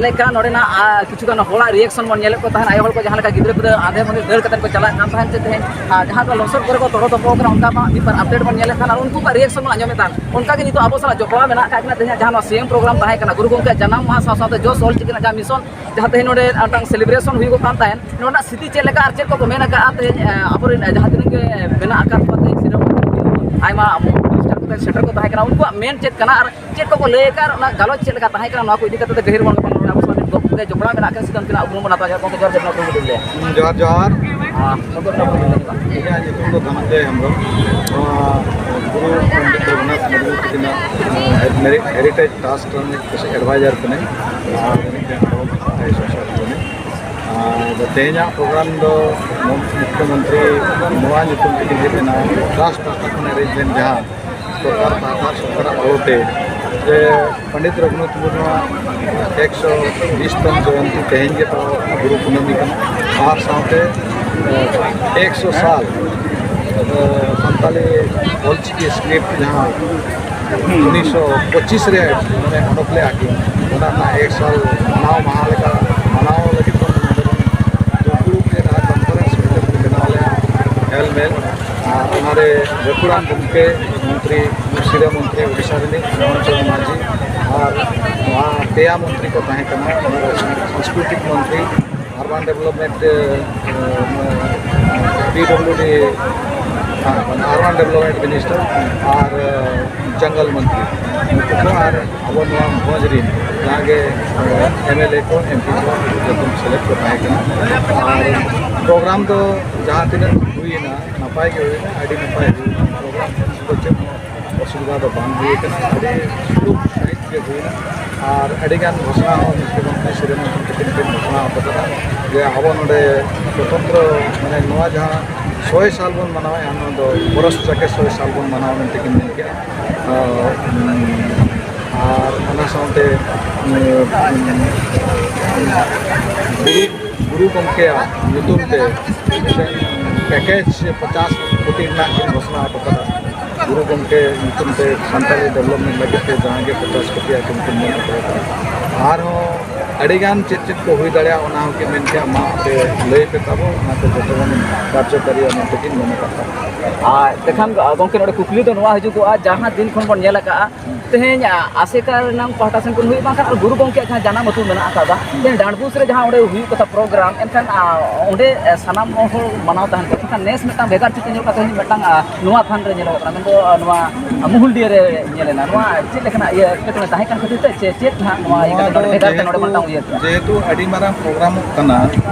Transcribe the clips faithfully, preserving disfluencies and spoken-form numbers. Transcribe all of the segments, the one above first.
ᱞᱮᱠᱟ ᱱᱚᱰᱮᱱᱟᱜ ᱟᱨ ᱠᱤᱪᱷᱩ ᱜᱟᱱ ᱦᱚᱲᱟᱜ ᱨᱤᱭᱮᱠᱥᱚᱱ ᱵᱚᱱ ᱧᱮᱞᱮᱫ ᱠᱚ ᱛᱟᱦᱮᱸᱫ, ᱟᱭᱳ ᱦᱚᱲ ᱠᱚ ᱡᱟᱦᱟᱸ ᱞᱮᱠᱟ ᱜᱤᱫᱽᱨᱟᱹ ᱯᱤᱫᱽᱨᱟᱹ ᱟᱸᱫᱷᱮ ᱢᱟᱹᱫᱷᱮ ᱫᱟᱹᱲ ᱠᱟᱛᱮ ᱠᱚ ᱪᱟᱞᱟᱜ ᱠᱟᱱ ᱛᱟᱦᱮᱸᱫ ᱥᱮ ᱛᱮᱦᱮᱧ ᱟᱨ ᱡᱟᱦᱟᱸ ᱫᱚ ᱞᱚᱥᱚᱫ ᱠᱚᱨᱮ ᱠᱚ ᱛᱚᱲᱚ ᱛᱚᱯᱚ ᱠᱟᱱᱟ, ᱚᱱᱠᱟ ᱢᱟ ᱢᱤᱫ ᱵᱟᱨ ᱟᱯᱰᱮᱴ ᱵᱚᱱ ᱧᱮᱞᱮᱫ ᱛᱟᱦᱮᱸᱫ ᱟᱨ ᱩᱱᱠᱩ ᱠᱚᱣᱟᱜ ᱨᱤᱭᱮᱠᱥᱚᱱ ᱵᱚᱱ ᱟᱸᱡᱚᱢᱮᱫ ᱛᱟᱦᱮᱸᱫ᱾ ᱚᱱᱠᱟ ᱜᱮ ᱱᱤᱛᱚᱜ ᱟᱵᱚ ᱥᱟᱞᱟᱜ ᱡᱚᱯᱲᱟᱣ ᱢᱮᱱᱟᱜ ᱟᱠᱟᱫ ᱠᱤᱱᱟ ᱛᱮᱦᱮᱧ ᱡᱟᱦᱟᱸ ᱱᱚᱣᱟ ᱥᱤ ᱮᱢ ᱯᱨᱳᱜᱨᱟᱢ ᱛᱟᱦᱮᱸ ᱠᱟᱱᱟ, ᱜᱩᱨᱩ ᱜᱚᱢᱠᱮᱭᱟᱜ ᱡᱟᱱᱟᱢ ᱢᱟᱦᱟ ᱥᱟᱶ ᱥᱟᱶᱛᱮ ᱡᱚᱥ ᱚᱞ ᱪᱤᱠᱤ ᱨᱮᱱᱟᱜ ᱡᱟᱦᱟᱸ ᱢᱤᱥᱚᱱ ᱡᱟᱦᱟᱸ ᱛᱮᱦᱮᱧ ᱱᱚᱰᱮ ᱢᱤᱫᱴᱟᱝ ᱥᱮᱞᱤᱵᱨᱮᱥᱚᱱ ᱦᱩᱭᱩᱜᱚᱜ ᱠᱟᱱ ᱛᱟᱦᱮᱸᱫ, ᱱᱚᱰᱮᱱᱟᱜ ᱥᱤᱫᱷᱤ ᱪᱮᱫ ᱞᱮᱠᱟ ᱟᱨ ᱪᱮᱫ ᱠᱚᱠᱚ ᱢᱮᱱ ᱟᱠᱟᱫᱼᱟ ᱛᱮᱦᱮᱧ, ᱮ, ᱟᱵᱚᱨᱮᱱ ᱡᱟᱦᱟᱸ ᱛᱤᱱᱟᱹᱜ ᱜᱮ ᱢᱮᱱᱟᱜ ᱟᱠᱟᱫ ᱠᱚᱣᱟ ᱛᱮᱦᱮᱧ ᱥᱤᱨᱟᱹ ᱟᱭᱢᱟ ᱢᱤᱱᱤᱥᱴᱟᱨ ᱠᱚ ᱥᱮᱴᱮᱨ ᱠᱚ ᱛᱟᱦᱮᱸ ᱠᱟᱱᱟ, ᱩᱱᱠᱩᱣᱟᱜ ᱢᱮᱱ ᱪᱮᱫ ᱠᱟᱱᱟ ᱟᱨ ᱪᱮᱫ ᱠᱚᱠᱚ ᱞᱟᱹᱭ ᱟᱠᱟᱫ ᱟᱨ ᱚᱱᱟ ᱜᱟᱞᱚᱪ ᱪᱮᱫ ᱞᱮᱠᱟ ᱛᱟᱦᱮᱸ ᱠᱟᱱᱟ, ᱱᱚᱣᱟ ᱠᱚ ᱤᱫᱤ ᱠᱟᱛᱮ ᱫᱚ ᱜᱟᱹᱦᱤᱨ ᱵᱚᱱ ᱜᱟᱯᱟᱞ ᱢᱟᱨᱟᱣᱟ᱾ ᱟᱵᱚ ᱥᱟᱶᱛᱮ ᱜᱚᱢᱠᱮ ᱡᱚᱯᱲᱟᱣ ᱢᱮᱱᱟᱜ ᱠᱤᱱᱟ, ᱥᱤᱫᱷᱩ ᱩᱱᱠᱤᱱᱟᱜ ᱩᱯᱨᱩᱢ ᱵᱚᱱ ᱦᱟᱛᱟᱣ ᱧᱚᱜ᱾ ᱜᱚᱢᱠᱮ ᱡᱚᱦᱟᱨ, ᱡᱚᱦᱟᱨ, ᱩᱯᱨᱩᱢ ᱵᱚᱱ ᱞᱟᱹᱭᱟ᱾ ᱡᱚᱦᱟᱨ, ᱡᱚᱦᱟᱨ᱾ ᱟᱨ ᱱᱤᱛᱚᱜ ᱫᱚ ᱤᱧᱟᱹᱜ ᱧᱩᱛᱩᱢ ᱫᱚ ᱫᱷᱚᱱᱚᱱᱡᱚᱭ ᱦᱮᱢᱵᱨᱚᱢ᱾ ᱱᱚᱣᱟ ᱜᱩᱨᱩ ᱯᱚᱱᱰᱤᱛ ᱨᱚᱜᱷᱩᱱᱟᱛᱷ ᱢᱩᱨᱢᱩ ᱛᱟᱹᱠᱤᱱᱟᱜ ᱦᱮᱨᱤ-, ᱦᱮᱨᱤᱴᱮᱡᱽ ᱴᱨᱟᱥᱴ ᱨᱮᱱ ᱢᱤᱫᱴᱮᱱ ᱮᱰᱵᱟᱭᱡᱟᱨ ᱠᱟᱹᱱᱟᱹᱧ᱾ ᱟᱨ ᱢᱤᱫᱴᱮᱱ ᱦᱚᱲ ᱟᱭ ᱥᱚᱥᱚᱨ ᱠᱟᱹᱱᱟᱹᱧ᱾ ᱟᱨ ᱛᱮᱦᱮᱧᱟᱜ ᱯᱨᱳᱜᱨᱟᱢ ᱫᱚ ᱢᱩᱠᱷᱭᱚᱢᱚᱱᱛᱨᱤ ᱱᱚᱣᱟ ᱧᱩᱛᱩᱢ ᱛᱮᱠᱤᱱ ᱦᱮᱡ ᱮᱱᱟ, ᱴᱨᱟᱥᱴ ᱯᱟᱦᱴᱟ ᱠᱷᱚᱱ ᱮᱨᱮᱧᱡᱽᱢᱮᱱᱴ ᱡᱟᱦᱟᱸ ᱥᱚᱨᱠᱟᱨ ᱯᱟᱦᱴᱟ, ᱥᱚᱨᱠᱟᱨᱟᱜ ᱦᱚᱨᱚᱛᱮ ᱡᱮ ᱯᱚᱱᱰᱤᱛ ᱨᱚᱜᱷᱩᱱᱟᱛᱷ ᱢᱩᱨᱢᱩᱣᱟᱜ ᱮᱠᱥᱚ ᱵᱤᱥ ᱛᱚᱢ ᱡᱚᱭᱚᱱᱛᱤ ᱛᱮᱦᱮᱧ ᱜᱮ ᱛᱟᱵᱚ ᱜᱩᱨᱩ ᱠᱩᱱᱟᱹᱢᱤ ᱠᱟᱱᱟ᱾ ᱟᱨ ᱥᱟᱶᱛᱮ, ᱮ, ᱮᱠᱥᱚ ᱥᱟᱞ, ᱮ, ᱥᱟᱱᱛᱟᱞᱤ ᱚᱞᱪᱤᱠᱤ ᱥᱠᱨᱤᱯᱴ ᱡᱟᱦᱟᱸ ᱩᱱᱤᱥᱥᱚ ᱯᱚᱸᱪᱤᱥ ᱨᱮ ᱢᱟᱱᱮ ᱚᱰᱚᱠ ᱞᱮᱫᱼᱟ ᱠᱤᱱ, ᱚᱱᱟ ᱨᱮᱱᱟᱜ ᱮᱠ ᱥᱟᱞ ᱢᱟᱱᱟᱣ ᱢᱟᱦᱟ ᱞᱮᱠᱟ ᱢᱟᱱᱟᱣ ᱞᱟᱹᱜᱤᱫ ᱵᱚᱱ ᱱᱚᱰᱮ ᱵᱚᱱ ᱫᱩᱯᱲᱩᱵ ᱞᱮᱱᱟ, ᱠᱚᱱᱯᱷᱟᱨᱮᱱᱥ ᱢᱤᱫᱴᱮᱱ ᱵᱚᱱ ᱵᱮᱱᱟᱣ ᱞᱮᱫᱼᱟ, ᱦᱮᱞᱢᱮᱞ᱾ ᱟᱨ ᱚᱱᱟᱨᱮ ᱜᱟᱹᱠᱷᱩᱲᱟᱱ ᱜᱚᱢᱠᱮ ᱢᱚᱱᱛᱨᱤ, ᱥᱤᱨᱟᱹ ᱢᱚᱱᱛᱨᱤ ᱳᱰᱤᱥᱟ ᱨᱤᱱᱤᱡ ᱢᱳᱦᱚᱱ ᱪᱚᱨᱚᱬ ᱢᱟᱹᱡᱷᱤ ᱟᱨ ᱱᱚᱣᱟ ᱯᱮᱭᱟ ᱢᱚᱱᱛᱨᱤ ᱠᱚ ᱛᱟᱦᱮᱸ ᱠᱟᱱᱟ, ᱥᱟᱝᱥᱠᱨᱤᱛᱤᱠ ᱢᱚᱱᱛᱨᱤ, urban development, PWD, urban development minister ᱟᱨ ᱡᱚᱝᱜᱚᱞ ᱢᱚᱱᱛᱨᱤ, ᱱᱩᱠᱩ ᱠᱚ ᱟᱨ ᱟᱵᱚ ᱱᱚᱣᱟ ᱵᱷᱚᱸᱡᱽ ᱨᱤᱱ ᱡᱟᱦᱟᱸ ᱜᱮ ᱮᱢ ᱮᱞ ᱮ ᱠᱚ, ᱮᱢ ᱯᱤ ᱠᱚ ᱡᱚᱛᱚ ᱥᱮᱞᱮᱫ ᱠᱚ ᱛᱟᱦᱮᱸ ᱠᱟᱱᱟ᱾ ᱟᱨ ᱯᱨᱳᱜᱨᱟᱢ ᱫᱚ ᱡᱟᱦᱟᱸ ᱛᱤᱱᱟᱹᱜ ᱦᱩᱭᱮᱱᱟ, ᱱᱟᱯᱟᱭ ᱜᱮ ᱦᱩᱭᱮᱱᱟ, ᱟᱹᱰᱤ ᱱᱟᱯᱟᱭ ᱦᱩᱭᱮᱱᱟ᱾ ᱯᱨᱳᱜᱨᱟᱢ ᱫᱚ ᱪᱮᱫ ᱦᱚᱸ ᱚᱥᱩᱵᱤᱫᱷᱟ ᱫᱚ ᱵᱟᱝ ᱦᱩᱭ ᱟᱠᱟᱱᱟ, ᱟᱹᱰᱤ ᱥᱩᱞᱩᱠ ᱥᱟᱺᱦᱤᱡ ᱜᱮ ᱦᱩᱭᱮᱱᱟ᱾ ᱟᱨ ᱟᱹᱰᱤᱜᱟᱱ ᱜᱷᱳᱥᱱᱟ ᱦᱚᱸ ᱢᱩᱠᱷᱭᱚᱢᱚᱱᱛᱨᱤ ᱥᱤᱨᱟᱹ ᱢᱚᱱᱛᱨᱤ ᱛᱟᱹᱠᱤᱱ ᱠᱤᱱ ᱜᱷᱳᱥᱱᱟ ᱟᱠᱟᱫᱟ ᱡᱮ ᱟᱵᱚ ᱱᱚᱰᱮ ᱥᱚᱛᱚᱱᱛᱨᱚ, ᱢᱟᱱᱮ ᱱᱚᱣᱟ ᱡᱟᱦᱟᱸ ᱥᱚᱭ ᱥᱟᱞ ᱵᱚᱱ ᱢᱟᱱᱟᱣᱮᱫᱼᱟ, ᱱᱚᱣᱟ ᱫᱚ ᱵᱚᱨᱚᱥ ᱡᱟᱠᱮ ᱥᱚᱭ ᱥᱟᱞ ᱵᱚᱱ ᱢᱟᱱᱟᱣᱟ ᱢᱮᱱᱛᱮ ᱠᱤᱱ ᱢᱮᱱ ᱠᱮᱫᱼᱟ᱾ ᱟᱨ ᱚᱱᱟ ᱥᱟᱶᱛᱮ, ᱩᱸ, ᱜᱩᱨᱩ, ᱜᱩᱨᱩ ᱜᱚᱢᱠᱮᱭᱟᱜ ᱧᱩᱛᱩᱢ ᱛᱮ ᱢᱤᱫᱴᱮᱱ ᱯᱮᱠᱮᱡᱽ ᱯᱚᱪᱟᱥ ᱠᱳᱴᱤ ᱨᱮᱱᱟᱜ ᱠᱤᱱ ᱜᱷᱳᱥᱱᱟ ᱦᱚᱴᱚ ᱠᱟᱫᱟ᱾ ᱜᱩᱨᱩ ᱜᱚᱢᱠᱮ ᱧᱩᱛᱩᱢ ᱛᱮ ᱥᱟᱱᱛᱟᱲᱤ ᱰᱮᱵᱷᱞᱚᱯᱢᱮᱱᱴ ᱞᱟᱹᱜᱤᱫ ᱛᱮ ᱡᱟᱦᱟᱸ ᱜᱮ ᱯᱚᱪᱟᱥ ᱠᱳᱴᱤ ᱟᱹᱠᱤᱱ ᱠᱤᱱ ᱢᱮᱱ ᱦᱚᱴᱚ ᱠᱟᱫᱟ᱾ ᱟᱨᱦᱚᱸ ᱟᱹᱰᱤᱜᱟᱱ ᱪᱮᱫ ᱪᱮᱫ ᱠᱚ ᱦᱩᱭ ᱫᱟᱲᱮᱭᱟᱜᱼᱟ, ᱚᱱᱟ ᱦᱚᱸᱠᱤᱱ ᱢᱮᱱ ᱠᱮᱜᱼᱟ, ᱢᱟ ᱟᱯᱮ ᱞᱟᱹᱭ ᱯᱮ ᱛᱟᱵᱚ, ᱚᱱᱟ ᱠᱚ ᱡᱚᱛᱚ ᱵᱚᱱ ᱠᱟᱨᱡᱚᱠᱟᱨᱤᱭᱟ ᱢᱮᱱᱛᱮ ᱠᱤᱱ ᱢᱮᱱ ᱟᱠᱟᱫ ᱛᱟᱵᱚᱱᱟ᱾ ᱟᱨ ᱛᱮᱠᱷᱟᱱ, ᱜᱚᱢᱠᱮ, ᱱᱚᱰᱮ ᱠᱩᱠᱞᱤ ᱫᱚ ᱱᱚᱣᱟ ᱦᱤᱡᱩᱜᱚᱜᱼᱟ, ᱡᱟᱦᱟᱸ ᱫᱤᱱ ᱠᱷᱚᱱ ᱵᱚᱱ ᱧᱮᱞ ᱟᱠᱟᱫᱼᱟ, ᱛᱮᱦᱮᱧ, ᱟ, ᱟᱥᱮᱠᱟ ᱨᱮᱱᱟᱜ ᱯᱟᱦᱴᱟ ᱥᱮᱱ ᱠᱷᱚᱱ ᱦᱩᱭᱩᱜ, ᱵᱟᱝᱠᱷᱟᱱ ᱟᱨ ᱜᱩᱨᱩ ᱜᱚᱢᱠᱮᱭᱟᱜ ᱡᱟᱦᱟᱸ ᱡᱟᱱᱟᱢ ᱟᱹᱛᱩ ᱢᱮᱱᱟᱜ ᱟᱠᱟᱫᱟ, ᱛᱮᱦᱮᱧ ᱰᱟᱸᱰᱵᱳᱥ ᱨᱮ ᱡᱟᱦᱟᱸ ᱚᱸᱰᱮ ᱦᱩᱭᱩᱜ ᱠᱟᱛᱷᱟ ᱯᱨᱳᱜᱨᱟᱢ, ᱮᱱᱠᱷᱟᱱ, ᱟ, ᱚᱸᱰᱮ, ᱟ, ᱥᱟᱱᱟᱢ ᱦᱚᱲ ᱢᱟᱱᱟᱣ ᱛᱟᱦᱮᱱ ᱠᱚ, ᱮᱱᱠᱷᱟᱱ ᱱᱮᱥ ᱢᱤᱫᱴᱟᱝ ᱵᱷᱮᱜᱟᱨ ᱪᱤᱛᱟᱹᱨ ᱧᱮᱞᱚᱜ ᱠᱟᱱ ᱛᱮᱦᱮᱧ ᱢᱤᱫᱴᱟᱝ, ᱟ, ᱱᱚᱣᱟ ᱛᱷᱟᱱ ᱨᱮ ᱧᱮᱞᱚᱜ ᱠᱟᱱᱟ, ᱢᱮᱱᱫᱚ, ᱟ, ᱱᱚᱣᱟ ᱢᱩᱦᱩᱞᱰᱤᱦᱟᱹ ᱨᱮ ᱧᱮᱞ ᱮᱱᱟ᱾ ᱱᱚᱣᱟ ᱪᱮᱫ ᱞᱮᱠᱟᱱᱟᱜ ᱤᱭᱟᱹ ᱮᱴᱠᱮᱴᱚᱬᱮ ᱛᱟᱦᱮᱸ ᱠᱟᱱ ᱠᱷᱟᱹᱛᱤᱨ ᱛᱮ, ᱪᱮ ᱪᱮᱫ ᱱᱟᱦᱟᱜ ᱱᱚᱣᱟ ᱤᱭᱟᱹ ᱱᱚᱣᱟ ᱠᱟᱛᱮ ᱫᱚ ᱱᱚᱰᱮ ᱵᱷᱮᱜᱟᱨ ᱛᱮ ᱡᱮᱦᱮᱛᱩ, ᱱᱚᱰᱮ ᱵᱚᱱ ᱴᱷᱟᱶ ᱤᱭᱟᱹ ᱠᱮᱫᱟ? ᱡᱮᱦᱮᱛᱩ ᱟᱹᱰᱤ ᱢᱟᱨᱟᱝ ᱯᱨᱳᱜᱨᱟᱢᱚᱜ ᱠᱟᱱᱟ,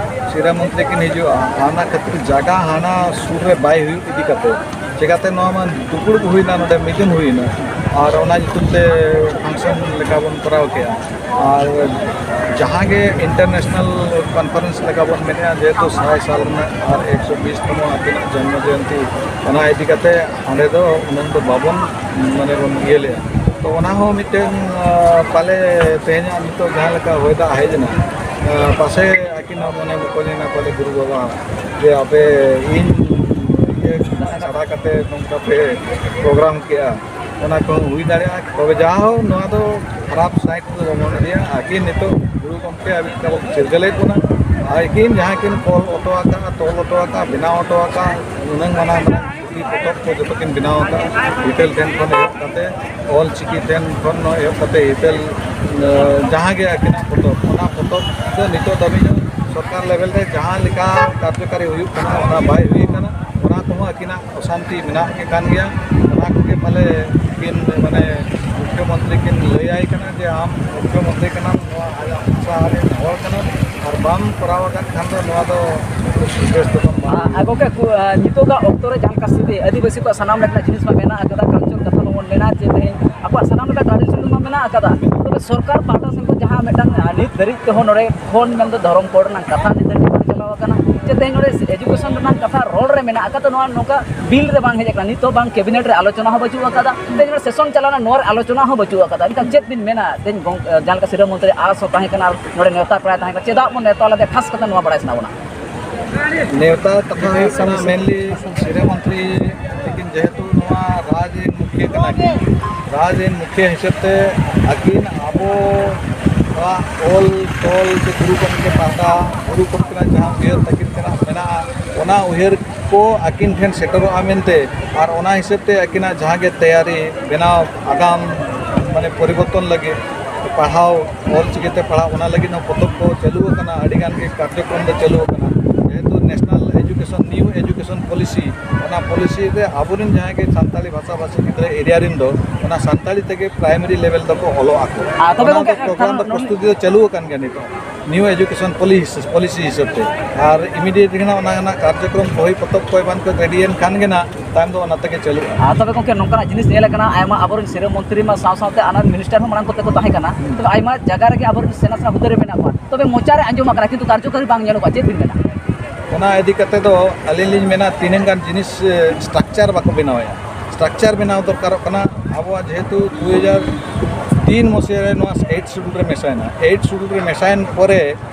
ᱥᱤᱨᱟᱹ ᱢᱚᱱᱛᱨᱤ ᱠᱤᱱ ᱦᱤᱡᱩᱜᱼᱟ, ᱚᱱᱟ ᱠᱷᱟᱹᱛᱤᱨ ᱡᱟᱭᱜᱟ ᱦᱟᱱᱟ ᱥᱩᱨ ᱨᱮ ᱵᱟᱭ ᱦᱩᱭᱩᱜ ᱤᱫᱤ ᱠᱟᱛᱮ, ᱪᱮᱠᱟᱛᱮ ᱱᱚᱣᱟ ᱢᱟ ᱫᱩᱯᱲᱩᱵ ᱦᱩᱭᱱᱟ, ᱱᱚᱰᱮ ᱢᱤᱫᱩᱱ ᱦᱩᱭᱱᱟ, ᱟᱨ ᱚᱱᱟ ᱧᱩᱛᱩᱢ ᱛᱮ ᱯᱷᱟᱱᱥᱚᱱ ᱞᱮᱠᱟ ᱵᱚᱱ ᱠᱚᱨᱟᱣ ᱠᱮᱜᱼᱟ᱾ ᱟᱨ ᱡᱟᱦᱟᱸ ᱜᱮ ᱤᱱᱴᱟᱨᱱᱮᱥᱱᱟᱞ ᱠᱚᱱᱯᱷᱟᱨᱮᱱᱥ ᱞᱮᱠᱟ ᱵᱚᱱ ᱢᱮᱱᱮᱜᱼᱟ, ᱡᱮᱦᱮᱛᱩ ᱥᱟᱭ ᱥᱟᱞ ᱨᱮᱱᱟᱜ ᱟᱨ ᱮᱠᱥᱚ ᱵᱤᱥ ᱛᱚᱢᱚ ᱟᱹᱠᱤᱱᱟᱜ ᱡᱚᱱᱢᱚ ᱡᱚᱭᱚᱱᱛᱤ, ᱚᱱᱟ ᱤᱫᱤ ᱠᱟᱛᱮ ᱚᱸᱰᱮ ᱫᱚ ᱩᱱᱟᱹᱝ ᱫᱚ ᱵᱟᱵᱚᱱ, ᱢᱟᱱᱮ, ᱵᱚᱱ ᱤᱭᱟᱹ ᱞᱮᱜᱼᱟ᱾ ᱛᱚ, ᱚᱱᱟ ᱦᱚᱸ ᱢᱤᱫᱴᱮᱱ, ᱟ, ᱯᱟᱞᱮ ᱛᱮᱦᱮᱧᱟᱜ ᱱᱤᱛᱚᱜ ᱡᱟᱦᱟᱸ ᱞᱮᱠᱟ ᱦᱚᱭ ᱫᱟᱜ ᱦᱮᱡ ᱮᱱᱟ, ᱟ, ᱯᱟᱥᱮ ᱟᱹᱠᱤᱱ ᱦᱚᱸ ᱢᱚᱱᱮ ᱢᱚᱠᱚᱧ ᱮᱱᱟ ᱯᱟᱞᱮ ᱜᱩᱨᱩ ᱵᱟᱵᱟ, ᱡᱮ ᱟᱯᱮ ᱤᱧ ᱤᱭᱟᱹ ᱪᱷᱟᱲᱟ ᱠᱟᱛᱮ ᱱᱚᱝᱠᱟ ᱯᱮ ᱯᱨᱳᱜᱨᱟᱢ ᱠᱮᱜᱼᱟ, ᱚᱱᱟ ᱠᱚᱦᱚᱸ ᱦᱩᱭ ᱫᱟᱲᱮᱭᱟᱜᱼᱟ᱾ ᱛᱚᱵᱮ ᱡᱟᱦᱳ, ᱱᱚᱣᱟ ᱫᱚ ᱠᱷᱟᱨᱟᱯ ᱥᱟᱭᱤᱰ ᱫᱚ ᱵᱟᱵᱚᱱ ᱤᱫᱤᱭᱟ᱾ ᱟᱹᱠᱤᱱ ᱱᱤᱛᱚᱜ ᱜᱩᱨᱩ ᱜᱚᱢᱠᱮ ᱟᱹᱵᱤᱱ ᱛᱟᱵᱚ ᱪᱤᱨᱜᱟᱹᱞᱮᱫ ᱵᱚᱱᱟ, ᱟᱹᱠᱤᱱ ᱡᱟᱦᱟᱸ ᱠᱤᱱ ᱚᱞ ᱦᱚᱴᱚ ᱟᱠᱟᱫᱼᱟ, ᱛᱚᱞ ᱦᱚᱴᱚ ᱟᱠᱟᱫᱼᱟ, ᱵᱮᱱᱟᱣ ᱦᱚᱴᱚ ᱟᱠᱟᱫᱼᱟ, ᱩᱱᱟᱹᱝ ᱢᱟᱨᱟᱝ ᱢᱟᱨᱟᱝ ᱯᱩᱛᱷᱤ ᱯᱚᱛᱚᱵ ᱠᱚ ᱡᱚᱛᱚ ᱠᱤᱱ ᱵᱮᱱᱟᱣ ᱟᱠᱟᱫᱼᱟ, ᱦᱤᱛᱟᱹᱞ ᱴᱷᱮᱱ ᱠᱷᱚᱱ ᱮᱦᱚᱵ ᱠᱟᱛᱮ, ᱚᱞ ᱪᱤᱠᱤ ᱴᱷᱮᱱ ᱠᱷᱚᱱ ᱮᱦᱚᱵ ᱠᱟᱛᱮ ᱦᱤᱛᱟᱹᱞ, ᱮ, ᱡᱟᱦᱟᱸ ᱜᱮ ᱟᱹᱠᱤᱱᱟᱜ ᱯᱚᱛᱚᱵ, ᱚᱱᱟ ᱯᱚᱛᱚᱵ ᱫᱚ ᱱᱤᱛᱚᱜ ᱫᱷᱟᱹᱵᱤᱡ ᱦᱚᱸ ᱥᱚᱨᱠᱟᱨ ᱞᱮᱵᱮᱞ ᱨᱮ ᱡᱟᱦᱟᱸ ᱞᱮᱠᱟ ᱠᱟᱨᱡᱚᱠᱟᱨᱤ ᱦᱩᱭᱩᱜ ᱠᱟᱱᱟ, ᱚᱱᱟ ᱵᱟᱭ ᱦᱩᱭ ᱠᱟᱱᱟ᱾ ᱚᱱᱟ ᱠᱚᱦᱚᱸ ᱟᱹᱠᱤᱱᱟᱜ ᱚᱥᱟᱱᱛᱤ ᱢᱮᱱᱟᱜ ᱜᱮ ᱠᱟᱱ ᱜᱮᱭᱟ᱾ ᱚᱱᱟ ᱠᱚᱜᱮ ᱯᱟᱞᱮ ᱠᱤᱱ, ᱢᱟᱱᱮ, ᱢᱩᱠᱷᱭᱚᱢᱚᱱᱛᱨᱤ ᱠᱤᱱ ᱞᱟᱹᱭᱟᱭ ᱠᱟᱱᱟ ᱡᱮ, "ᱟᱢ ᱢᱩᱠᱷᱭᱚᱢᱚᱱᱛᱨᱤ ᱠᱟᱱᱟᱢ, ᱱᱚᱣᱟ ᱟᱞᱮ ᱵᱷᱟᱥᱟ ᱨᱮᱱ ᱦᱚᱲ ᱠᱟᱱᱟᱢ, ᱟᱨ ᱵᱟᱢ ᱠᱚᱨᱟᱣ ᱟᱠᱟᱫ ᱠᱷᱟᱱ ᱫᱚ ᱱᱚᱣᱟ ᱫᱚ ᱵᱮᱥ ᱫᱚ ᱵᱟᱝ ᱦᱩᱭᱩᱜᱼᱟ᱾" ᱟᱨ ᱜᱚᱢᱠᱮ, ᱠᱩ-, ᱟᱨ ᱱᱤᱛᱚᱜᱟᱜ ᱚᱠᱛᱚ ᱨᱮ ᱡᱟᱦᱟᱸ ᱞᱮᱠᱟ ᱥᱛᱷᱤᱛᱤ, ᱟᱹᱫᱤᱵᱟᱹᱥᱤ ᱠᱚᱣᱟᱜ ᱥᱟᱱᱟᱢ ᱞᱮᱠᱟᱱᱟᱜ ᱡᱤᱱᱤᱥ ᱢᱟ ᱢᱮᱱᱟᱜ ᱟᱠᱟᱫᱟ, ᱠᱟᱞᱪᱟᱨ ᱠᱟᱛᱷᱟ ᱢᱟᱵᱚᱱ ᱢᱮᱱᱟ ᱡᱮ ᱛᱮᱦᱮᱧ ᱟᱠᱚᱣᱟᱜ ᱥᱟᱱᱟᱢ ᱞᱮᱠᱟ ᱴᱨᱟᱰᱤᱥᱚᱱᱟᱞ ᱢᱟ ᱢᱮᱱᱟᱜ ᱟᱠᱟᱫᱟ, ᱛᱚᱵᱮ ᱥᱚᱨᱠᱟᱨ ᱯᱟᱦᱴᱟ ᱥᱮᱱ ᱠᱷᱚᱱ ᱡᱟᱦᱟᱸ ᱢᱤᱫᱴᱟᱝ, ᱟᱨ ᱱᱤᱛ ᱫᱷᱟᱹᱨᱤᱡ ᱛᱮᱦᱚᱸ ᱱᱚᱰᱮ ᱠᱷᱚᱱ ᱢᱮᱱᱫᱚ ᱫᱷᱚᱨᱚᱢ ᱠᱳᱰ ᱨᱮᱱᱟᱜ ᱠᱟᱛᱷᱟ ᱱᱤᱛ ᱫᱷᱟᱹᱨᱤᱡ ᱵᱟᱝ ᱪᱟᱞᱟᱣ ᱟᱠᱟᱱᱟ, ᱡᱮ ᱛᱮᱦᱮᱧ ᱱᱚᱰᱮ ᱮᱡᱩᱠᱮᱥᱚᱱ ᱨᱮᱱᱟᱜ ᱠᱟᱛᱷᱟ ᱨᱚᱲ ᱨᱮ ᱢᱮᱱᱟᱜ ᱟᱠᱟᱫᱟ, ᱱᱚᱣᱟ ᱱᱚᱝᱠᱟ ᱵᱤᱞ ᱨᱮ ᱵᱟᱝ ᱦᱮᱡ ᱟᱠᱟᱱᱟ, ᱱᱤᱛ ᱦᱚᱸ ᱵᱟᱝ ᱠᱮᱵᱤᱱᱮᱴ ᱨᱮ ᱟᱞᱳᱪᱚᱱᱟ ᱦᱚᱸ ᱵᱟᱹᱪᱩᱜ ᱟᱠᱟᱫᱟ᱾ ᱛᱮᱦᱮᱧ ᱱᱚᱰᱮ ᱥᱮᱥᱚᱱ ᱪᱟᱞᱟᱣᱱᱟ, ᱱᱚᱣᱟ ᱨᱮ ᱟᱞᱳᱪᱚᱱᱟ ᱦᱚᱸ ᱵᱟᱹᱪᱩᱜ ᱟᱠᱟᱫᱟ᱾ ᱮᱱᱠᱷᱟᱱ ᱪᱮᱫ ᱵᱤᱱ ᱢᱮᱱᱟ? ᱛᱮᱦᱮᱧ ᱜᱚᱝ-, ᱡᱟᱦᱟᱸ ᱞᱮᱠᱟ ᱥᱤᱨᱟᱹ ᱢᱚᱱᱛᱨᱤ ᱟᱥ ᱦᱚᱸ ᱛᱟᱦᱮᱸ ᱠᱟᱱᱟ, ᱟᱨ ᱱᱚᱰᱮ ᱱᱮᱣᱛᱟ ᱯᱮᱲᱟᱭ ᱛᱟᱦᱮᱸ ᱠᱟᱱᱟ, ᱪᱮᱫᱟᱜ ᱵᱚᱱ ᱱᱮᱣᱛᱟ ᱞᱮᱫᱮ, ᱠᱷᱟᱥ ᱠᱟᱛᱮ ᱱᱚᱣᱟ ᱵᱟᱲᱟᱭ ᱥᱟᱱᱟ ᱵᱚᱱᱟ᱾ ᱱᱮᱣᱛᱟ ᱠᱟᱛᱷᱟ ᱦᱩᱭᱩᱜ ᱠᱟᱱᱟ, ᱢᱮᱱᱞᱤ ᱥᱤᱨᱟᱹ ᱢᱚᱱᱛᱨᱤ ᱛᱤᱠᱤᱱ ᱡᱮᱦᱮᱛᱩ ᱱᱚᱣᱟ ᱨᱟᱡᱽ ᱨᱮᱱ ᱢᱩᱠᱷᱤᱭᱟᱹ ᱠᱟᱱᱟ ᱠᱤᱱ, ᱨᱟᱡᱽ ᱨᱮᱱ ᱢᱩᱠᱷᱤᱭᱟᱹ ᱦᱤᱥᱟᱹᱵ ᱛᱮ ᱟᱹᱠᱤᱱ ᱟᱵᱚ ᱱᱚᱣᱟ ᱚᱞ ᱛᱚᱞ ᱥᱮ ᱜᱩᱨᱩ ᱜᱚᱢᱠᱮ ᱯᱟᱦᱴᱟ, ᱜᱩᱨᱩ ᱜᱚᱢᱠᱮ ᱡᱟᱦᱟᱸ ᱩᱭᱦᱟᱹᱨ ᱛᱟᱹᱠᱤᱱ ᱛᱮᱱᱟᱜ ᱢᱮᱱᱟᱜᱼᱟ, ᱚᱱᱟ ᱩᱭᱦᱟᱹᱨ ᱠᱚ ᱟᱹᱠᱤᱱ ᱴᱷᱮᱱ ᱥᱮᱴᱮᱨᱚᱜᱼᱟ ᱢᱮᱱᱛᱮ, ᱟᱨ ᱚᱱᱟ ᱦᱤᱥᱟᱹᱵ ᱛᱮ ᱟᱹᱠᱤᱱᱟᱜ ᱡᱟᱦᱟᱸ ᱜᱮ ᱛᱮᱭᱟᱨᱤ ᱵᱮᱱᱟᱣ ᱟᱜᱟᱢ ᱢᱟᱱᱮ ᱯᱚᱨᱤᱵᱚᱨᱛᱚᱱ ᱞᱟᱹᱜᱤᱫ, ᱯᱟᱲᱦᱟᱣ, ᱚᱞ ᱪᱤᱠᱤ ᱛᱮ ᱯᱟᱲᱦᱟᱣ, ᱚᱱᱟ ᱞᱟᱹᱜᱤᱫ ᱦᱚᱸ ᱯᱚᱛᱚᱵ ᱠᱚ ᱪᱟᱹᱞᱩ ᱟᱠᱟᱱᱟ, ᱟᱹᱰᱤ ᱜᱟᱱ ᱜᱮ ᱠᱟᱨᱡᱚᱠᱨᱚᱢ ᱫᱚ ᱪᱟᱹᱞᱩ ᱟᱠᱟᱱᱟ᱾ ᱡᱮᱦᱮᱛᱩ National Education, New Education Policy, ᱚᱱᱟ ᱯᱚᱞᱤᱥᱤ ᱨᱮ ᱟᱵᱚᱨᱮᱱ ᱡᱟᱦᱟᱸᱭ ᱜᱮ ᱥᱟᱱᱛᱟᱲᱤ ᱵᱷᱟᱥᱟ ᱵᱷᱟᱥᱤ ᱜᱤᱫᱽᱨᱟᱹ ᱮᱨᱤᱭᱟ ᱨᱮᱱ ᱫᱚ ᱚᱱᱟ ᱥᱟᱱᱛᱟᱲᱤ ᱛᱮᱜᱮ ᱯᱨᱟᱭᱢᱟᱨᱤ ᱞᱮᱵᱮᱞ ᱫᱚᱠᱚ ᱚᱞᱚᱜ ᱟᱠᱚ᱾ ᱟᱨ ᱛᱚᱵᱮ ᱚᱱᱟ ᱜᱚᱢᱠᱮ, ᱫᱚ ᱯᱨᱳᱜᱨᱟᱢ ᱫᱚ ᱱᱚᱰᱮ ᱯᱨᱚᱥᱛᱩᱛᱤ ᱫᱚ ᱪᱟᱹᱞᱩ ᱟᱠᱟᱱ ᱜᱮᱭᱟ ᱱᱤᱛᱚᱜ, ᱱᱤᱭᱩ ᱮᱡᱩᱠᱮᱥᱚᱱ ᱯᱚᱞᱤᱥᱤ, ᱯᱚᱞᱤᱥᱤ ᱦᱤᱥᱟᱹᱵ ᱛᱮ᱾ ᱟᱨ ᱤᱢᱤᱰᱤᱭᱮᱴ ᱜᱮ ᱱᱟᱜ ᱚᱱᱟ ᱨᱮᱱᱟᱜ ᱠᱟᱨᱡᱚᱠᱨᱚᱢ ᱵᱳᱭ ᱯᱚᱛᱚᱵ ᱠᱚ ᱮᱢᱟᱱ ᱠᱚ ᱨᱮᱰᱤᱭᱮᱱ ᱠᱷᱟᱱ ᱜᱮ ᱱᱟᱜ ᱛᱟᱭᱚᱢ ᱫᱚ ᱚᱱᱟ ᱛᱮᱜᱮ ᱪᱟᱹᱞᱩᱜᱼᱟ᱾ ᱟᱨ ᱛᱚᱵᱮ ᱜᱚᱢᱠᱮ, ᱱᱚᱝᱠᱟᱱᱟᱜ ᱡᱤᱱᱤᱥ ᱧᱮᱞ ᱟᱠᱟᱱᱟ, ᱟᱭᱢᱟ ᱟᱵᱚᱨᱮᱱ ᱥᱤᱨᱟᱹ ᱢᱚᱱᱛᱨᱤ ᱢᱟ ᱥᱟᱶ ᱥᱟᱶᱛᱮ ᱟᱱᱟᱨ ᱢᱤᱱᱤᱥᱴᱟᱨ ᱦᱚᱸ ᱢᱟᱲᱟᱝ ᱠᱚᱛᱮ ᱠᱚ ᱛᱟᱦᱮᱸ ᱠᱟᱱᱟ, ᱛᱚᱵᱮ ᱟᱭᱢᱟ ᱡᱟᱭᱜᱟ ᱨᱮᱜᱮ ᱟᱵᱚᱨᱮᱱ ᱥᱮᱱᱟ ᱥᱮᱱᱟ ᱦᱩᱫᱟᱹ ᱨᱮ ᱢᱮᱱᱟᱜ ᱠᱚᱣᱟ, ᱛᱚᱵᱮ ᱢᱚᱪᱟ ᱨᱮ ᱟᱸᱡᱚᱢ ᱟᱠᱟᱱᱟ, ᱠᱤᱱᱛᱩ ᱠᱟᱨᱡᱚᱠᱟᱨᱤ ᱵᱟᱝ ᱧᱮᱞᱚᱜᱼᱟ᱾ ᱪᱮᱫ ᱵᱤᱱ ᱢᱮᱱᱟ? ᱚᱱᱟ ᱤᱫᱤ ᱠᱟᱛᱮ ᱫᱚ ᱟᱹᱞᱤᱧ ᱞᱤᱧ ᱢᱮᱱᱟ, ᱛᱤᱱᱟᱹᱜ ᱜᱟᱱ ᱡᱤᱱᱤᱥ, ᱮ, ᱥᱴᱨᱟᱠᱪᱟᱨ ᱵᱟᱠᱚ ᱵᱮᱱᱟᱣᱮᱫᱼᱟ᱾ ᱥᱴᱨᱟᱠᱪᱟᱨ ᱵᱮᱱᱟᱣ ᱫᱚᱨᱠᱟᱨᱚᱜ ᱠᱟᱱᱟ᱾ ᱟᱵᱚᱣᱟᱜ ᱡᱮᱦᱮᱛᱩ ᱫᱩ ᱦᱟᱡᱟᱨ ᱛᱤᱱ ᱢᱚᱥᱤᱦᱟ ᱨᱮ ᱱᱚᱣᱟ ᱮᱭᱤᱴ ᱥᱤᱰᱩᱞ ᱨᱮ ᱢᱮᱥᱟᱭᱮᱱᱟ᱾ ᱮᱭᱤᱴ ᱥᱤᱰᱩᱞ ᱨᱮ ᱢᱮᱥᱟᱭᱮᱱ ᱯᱚᱨᱮ